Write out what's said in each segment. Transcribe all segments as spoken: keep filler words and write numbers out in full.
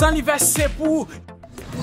San li vèse pou ou.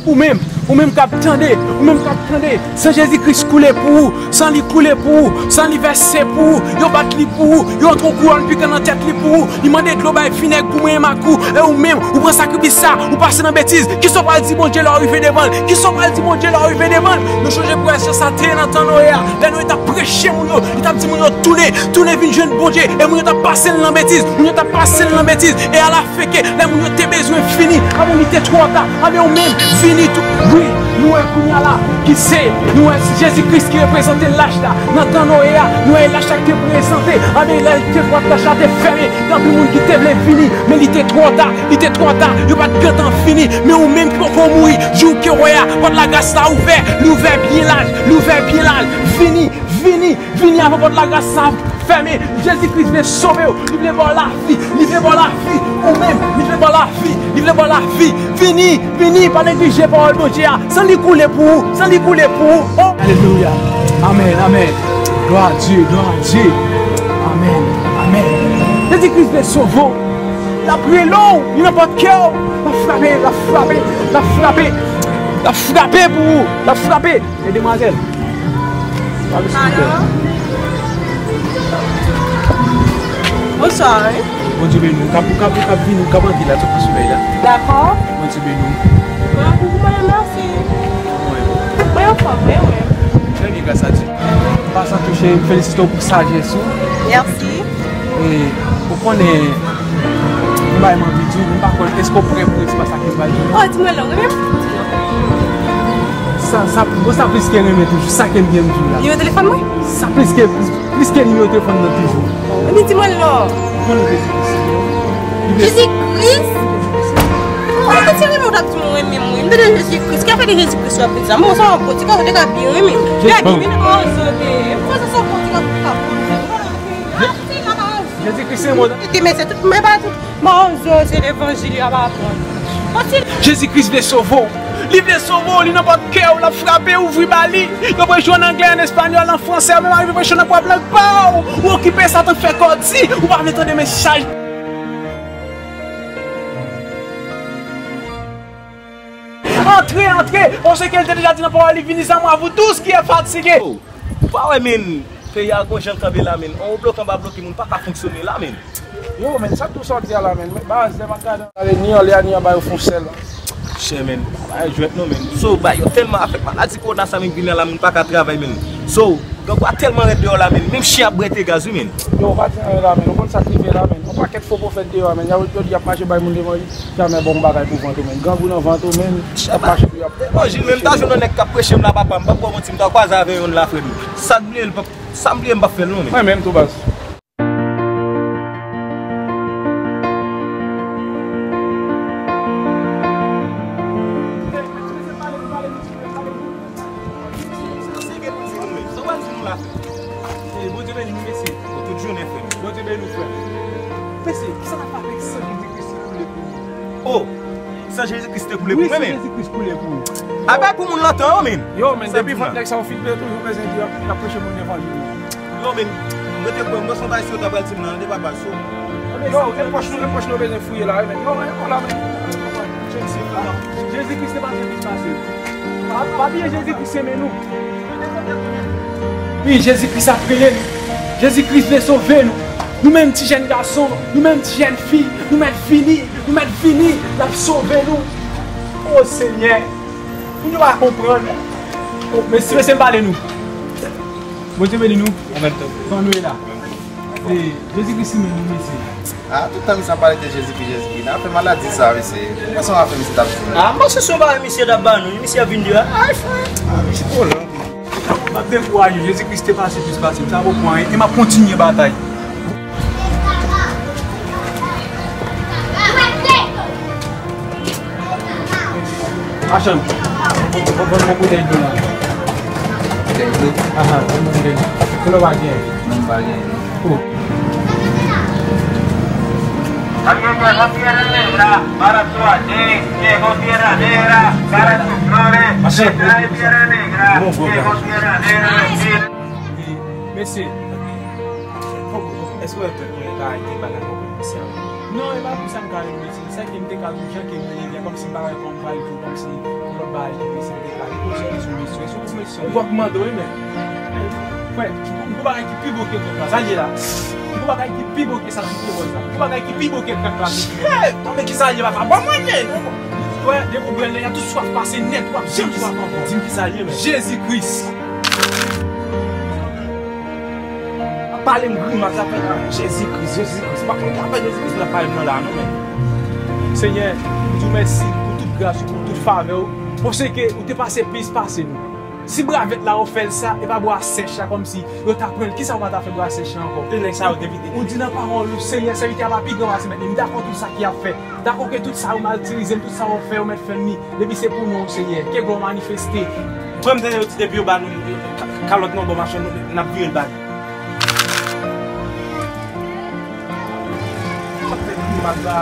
Ou menm, ou menm k ap tande, ou menm k ap tande, san Jezi Kris koule pou ou, san li koule pou ou, san li vèse pou ou, yo bat li pou ou, yo antre yon kouwòn pikan nan tèt li pou ou, li mande dlo bay vinèg pou mwen menm ak ou, e ou menm, ou pran sakrifis sa, ou pase nan betiz, kisa w pral di Bondye lè w rive devan l? Kisa w pral di Bondye lè w rive devan l? Nou chonje prensip sa te ye nan tan Noye a, lè Noye t ap preche moun yo, li t ap di moun yo tounen, tounen vin jwenn Bondye, e moun yo t ap pase l nan betiz, moun yo t ap pase l nan betiz, e ala feke, lè moun yo te bezwen fini, anben li te twò ta, anben ou menm, vini tou. Wi, nou wè kounye a la, ki se, nou wè Jezi Kris ki reprezante lach la, nan tan Noye a, nou wè lach la ki te prezante, anben lè li te twò ta, lach la te fèmen, gen anpil moun ki te vle vini, men li te twò ta, li te twò ta, yo pa t gentan fini, men ou menm ki poko mouri, jou ke wè a, pòt lagras la ouvè, li ouvè byen laj, li ouvè byen laj, vini, vini, vini avan pòt lagras sa fèmen. Jezi Kris vle sove w. Li vle ba w lavi. Li vle ba w lavi. Ou menm, li vle ba w lavi. Li vle ba w lavi. Vini, vini, pa neglije pawòl Bondye a. San li koule pou ou. San li koule pou ou. Oh! Alelouya. Amèn, amèn. Glwa a Dye, glwa a Dye. Amèn, amèn. Jezi Kris vle sove w. L ap rele w. Li nan pòt kè w. L ap frape, l ap frape, l ap frape. L ap frape pou ou. L ap frape. E demwazèl, pa gen souple. Alo? Bonswa, wi. Bondye beni w. Kap, kap, kap vini, kap antre la, sot nan solèy la. Dakò. Bondye beni w. Mwen, mwen, mèsi. Mwen. Mwen anfòm, mwen, mwen. Trè byen, gras a Dye. An pasan tou, cheri, m felisite w pou sajès ou. Mèsi. E, ou konnen, yon bagay m anvi di w, m pa konn èske w prè pou espas sa ke m pral di w. Oh, di mwen non, renmen. Sa, sa, bon, sa plis ke renmen toujou, sa ke m gen m di w la. Nimewo telefòn mwen? Sa plis ke, plis, plis ke nimewo telefòn nan toujou. Epi di mwen non. Mwen Jezi Kris. Jezi Kris? Oh, mwen te renmen w t ap di mwen renmen mwen. M te de Jezi Kris. Ki afè de Jezi Kris w ap di sa? Mwen sa yon pwodui, ou te ka byen renmen. Jezi Kris. Mwen sa yon pwodui, ou ka, ou ka. Jezi Kris se mo. Mete mesye tout, men pa tout manzo se levanjil y ap aprann. Jezi Kris vle sove w. Li vle sove w, li nan pòt kè w, l ap frape, ouvri ba li. Yo preche w an anglè, an espanyòl, an fransè, ou menm arive preche w nan pwòp lang pa w. Ou okipe Satan k fè kò di, ou pa vle tande mesaj. Antre, antre, paske l te deja di nan pawòl li, venez à moi, vous tous qui êtes fatigués. Ou pa wè, men, peyi a gon jan l kanpe la, men. On blòk anba bloke moun pa ka fonksyone la, men. Yo, men, sa tou sa w di a la, men. Men, baz, lè m ap gade, gade, ni anlè a, ni anba, yo fè yon sèl. Chè, men, pa jwèt non, men. So, ba, yo tèlman afèk maladi kowona sa, men, vini la, men, pa ka travay, men. So, gangwa tèlman rèd deyò la, men. Menm chen ap bwete gaz, wi, men. Yo, pa di anyen la, men. Ou konn sa k rive la, men. Yon pakèt fo pwofèt deyò a, men. Yo, yo di y ap mache bay moun levanjil. Jamè bon bagay pou vant ou, men. Grangou nan vant ou, men. Y ap mache pou y ap. Bon, Jil, men m ta jwenn yon nèg k ap preche m la, papa, m p ap ba w manti, m ta kwaze avè yonn la, frè m. Sa k bliye l p ap, sa m bliye m p ap fè l non, men. Mwen menm tou, baz. Sa w ap di nou la, frè m? Bondye beni nou, mesye. Pou tout jounen, frè m. Bondye beni w, frè m. Mesye, kisa n ap fè avèk san Jezi Kris ki koule pou nou? Oh, san Jezi Kris te koule pou mwen, men. Wi, san Jezi Kris koule pou ou. A bay pou moun lontan, yo, men. Yo, men, depi vant nèg sa yo fin peye, toujou bezwen di y ap, y ap preche moun levanjil. Yo, men, mwen te kwè, mwen se yon bagay si yo ta pral di m nan, de papa so. Yo, e pòch nou, e pòch nou bezwen fouye la, men. Yo, men, yo la, men. Jezi Kris te pase plis pase. Pa, pa bliye Jezi Kris renmen nou. Wi, Jezi Kris ap rele nou. Jezi Kris vle sove nou. Nou menm ti jèn gason, nou menm ti jèn fi, nou mèt vini, nou mèt vini, l ap sove nou. O Senyè, moun yo pa konprann. O, mesye, mesye, m pale nou. Bondye beni nou. Kòman nou ye la? E, Jezi Kris renmen nou, mesye. A, tout tan misye ap pale de Jezi Kris, Jezi Kris. Nan afè maladi sa, mesye. Ou panse w afè misye t ap di nou? A, m panse se yon bagay misye t ap ba nou, misye ap vin di a. Ay, frè. A, misye twò long. M ap dekouraje, Jezi Kris te pase plis pase m, sa poko anyen, e m ap kontinye batay. Machann, ban m yon boutèy dlo la. Boutèy dlo? Ahan, ban m yon boutèy dlo. Koulè w pa genyen? Non, m pa genyen. Oh. También llegó Tierra Negra para su ayer, llegó Tierra Negra para su flores, trae Tierra Negra, llegó Tierra Negra. Mesye, èske w wè tout mwen la gen bagay mwen konn misye a? Non, e pa pou sa m ka rele w mesye. Se ke m te ka di w jan ke m rele, kòmsi m pa wè kòman m pral di w, kòmsi yon lòt bagay ki mesye m te ka di w. Ou se yon mesye, se yon mesye. Ou pap mande w, men. Frè, m gon bagay ki pi bon ke krank la. Sa l ye la. M gon bagay ki pi bon ke sa sou tèt la. M gon bagay ki pi bon ke krank la. Shit! Tann, men ki sa l ye, papa? Ban mwen, men. Frè, depi w bwè lè a, tout swaf pase nèt, w ap janm swaf ankò. Di m ki sa l ye, men. Jezi Kris. Ap pale m grimas, ap fè, ah, Jezi Kris, Jezi Kris. M pa konn ki afè Jezi Kris l ap pale m nan la, non, men. Senyè, m di w mèsi pou tout gras ou, pou tout favè w. Paske ou te pase plis pase nou. Si bwa vèt la ou fè l sa, e pa bwa sèch la kòmsi yo ta pran l. Kisa ou pa ta fè bwa sèch la ankò? E nèg sa yo te pite. Ou di nan pawòl ou, Senyè, sèvitè a pa pi gran pase mèt li. M dakò tout sa ki ap fè. M dakò ke tout sa ou matirize m, tout sa ou fè, ou mèt fè m li. Depi se pou non w, Senyè, ke glwa w manifeste. Frè m, tande yo di depi yo ba nou ka-, kalòt nan bò machin, nou, n ap vire l ba li. Sa k fè pi mal la,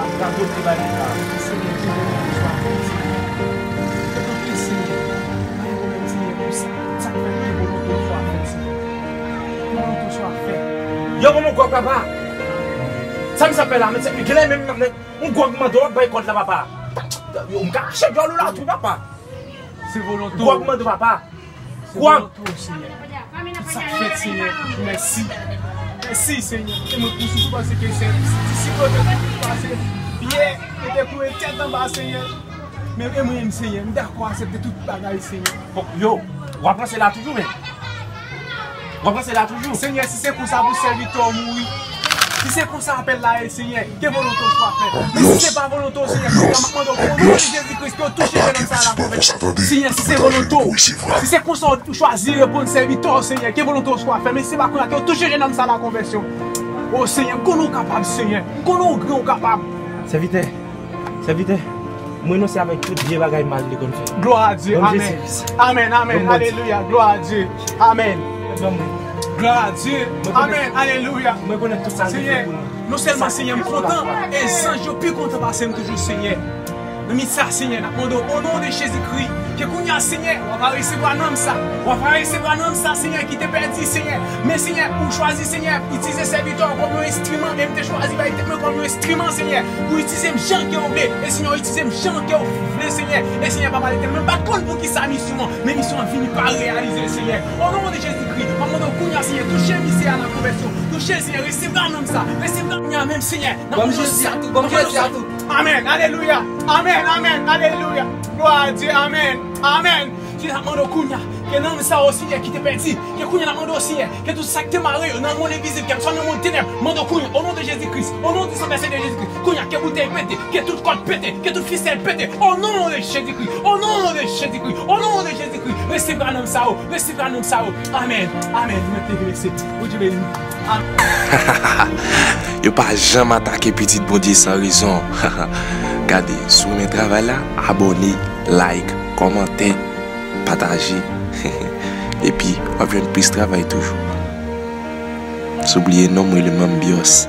ap radote ba li la. Senyè, ke volonte w swa fèt, Senyè. Ke volonte w, Senyè. Mwen renmen, Senyè, pou sa. Sa k fè ke volonte w swa fèt, Senyè. Ke volonte w swa fèt. Yo, kòman w kwè, papa? Sa misye ap fè la, men se, genlè menm, menm, yon gwòg mande w ap bay kòd la, papa. Yo, m ka rache djòl ou la tou, papa. Se volonte w. Gwòg mande w, papa. Se gwòg. Volonte w, Senyè. Tout sa k fèt, Senyè. Mèsi. Mèsi, Senyè. E mwen pou sitou paske se disip yo te kouri pase. Pyè, yo te kouri tèt anba, Senyè. Men e mwen menm, Senyè, m dakò aksepte tout bagay, Senyè. Bon, yo, w ap ranse la toujou, men. W ap ranse la toujou. Senyè, si se konsa pou sèvitè w mouri, si se konsa apèl la ye, Senyè, ke volonte w swa fèt. Men si se pa volonte w, Senyè, kounye a m ap mande w, o non de Jezi Kris, ke w touche jènòm sa a la konvèsyon. Senyè, si se volonte w, si se konsa w chwazi reponn sèvitè w, Senyè, ke volonte w swa fèt. Men si se pa kounye a, ke w touche jènòm sa a la konvèsyon. O Senyè, m konnen w kapab, Senyè. M konnen w gran, w kapab. Sèvitè, Sèvitè, m renonse avèk tout vye bagay mal li konn fè. Glwa a Dye. Amèn. Amèn, amèn. Alelouya. Glwa a Dye. Amèn. Glwa a Dye. Amèn. Alelouya. Mwen rekonèt tout sa li fè pou nou. Non sèlman, Senyè, m kontan, e zanj yo pi kontan pase m toujou, Senyè. Nan minit sa, Senyè, n ap mande w, o non de Jezi Kri, ke kounye a, Senyè, w ap resevwa nanm sa. W ap resevwa nanm sa, Senyè, ki te pèdi, Senyè. Men, Senyè, ou chwazi, Senyè, itilize sèvitè w kòm yon enstriman, e m te chwazi bay tèt mwen kòm yon enstriman, Senyè. Ou itilize m jan ke w vle, e Senyè, ou itilize m jan ke w vle, Senyè. E Senyè, Papa Letènèl, mwen pa t konn poukisa misyon an, men misyon an vini pa reyalize, Senyè. O non de Jezi Kri, m ap mande w kounye a, Senyè, touche misye a nan konvèsyon. Touche, Senyè, resevwa nanm sa. Resevwa kounye a menm, Senyè. Nan non de Jezi. Amèn. Alelouya. Amèn, amèn, alelouya. Glwa a Dye. Amèn. Amèn. Senyè, n ap mande w kounye a, ke nanm sa yo, Senyè, ki te pèdi, ke kounye a n ap mande w, Senyè, ke tout sa k te mare yo nan mond envizib, kèlkeswa nan mond tenèb, mande w kounye a, o non de Jezi Kris, o non du sang versé de Jésus-Christ, kounye a, ke boutèy pete, ke tout kòd pete, ke tout fisèl pete, o non de Jezi Kris, o non de Jezi Kris, o non de Jezi Kris, resevwa nanm sa yo, resevwa nanm sa yo. Amèn, amèn, mwen te blese. Bondye beni. Yo pa janm atake pitit Bondye san rezon. Gade, si w renmen travay la, abòne, like, kòmante, pataje. Epi, w ap jwenn plis travay toujou. San bliye non mwen, le Manm Bios.